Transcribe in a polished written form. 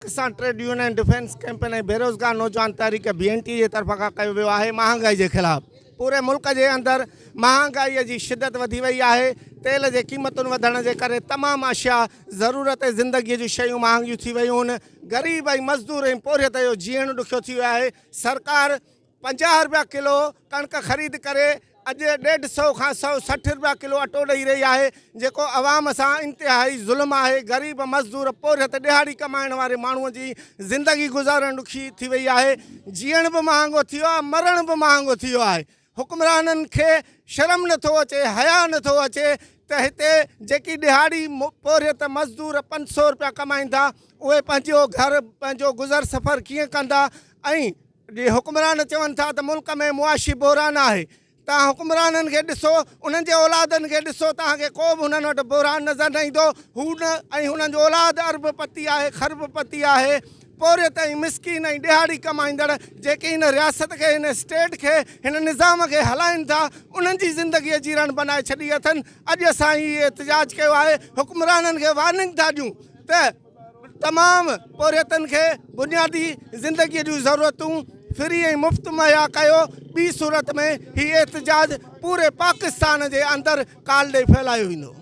Pakistan trade union defence campaign ۽ بيروزگار نوجوان تحريڪ بي N ٽي جي طرف کان ڪيو ويو آهي مهانگائي جي خلاف پوري ملڪ جي اندر مهانگائي جي شدت وڌي وئي آهي تيل جي قيمتن وڌڻ جي ڪري تمام اشياء ضرورت زندگي جون شيون مهانگيون ٿي ويون آهن غريب ۽ مزدور ۽ پورهيت جو جيئڻ ڏکيو ٿي ويو آهي سرڪار 50 رپيا ڪلو ڪڻڪ خريد ڪري اڄ ڏيڍ سئو کان 160 رپيا ڪلو اٽو ڏئي رهي آهي جيڪو عوام سان انتهائي ظلم آهي غريب مزدور پورهيت ڏهاڙي ڪمائڻ واري ماڻهو جي زندگي گذارڻ ڏکي ٿي وئي آهي جيئڻ به مهانگو ٿي ويو آهي مرڻ به مهانگو ٿي ويو آهي حڪمرانن کي شرم نٿو اچي حياء نٿو اچي ته هتي جيڪي ڏهاڙي پورهيت مزدور 500 رپيا ڪمائين ٿا اهي پنهنجو گهر پنهنجو گذر سفر ڪيئن ڪندا ۽ جي حڪمران چون ٿا ته ملڪ ۾ معاشي بحران آهي، توهان حڪمرانن کي ڏسو، انهن جي اولادن کي ڏسو، توهان کي ڪو به انهن وٽ بحران نظر نه ايندو، هو نه ۽ هنن جو اولاد ارب پتي آهي، خرب پتي آهي، پورهيت ۽ مسڪين ۽ ڏهاڙي ڪمائيندڙ جيڪي هن رياست کي، هن اسٽيٽ کي، هن نظام کي هلائين ٿا، انهن جي زندگي جي رڻ بنائي ڇڏي اٿن، اڄ اسان هي احتجاج ڪيو آهي، حڪمرانن کي وارننگ ٿا ڏيون ته. تمام پورهيتن کي بنيادي زندگي جون ضرورتون فري ۽ مفت مهيا ڪيو ٻي صورت ۾ هي احتجاج پوري پاڪستان جي اندر ڪال ڏئي ڦهلايو ويندو.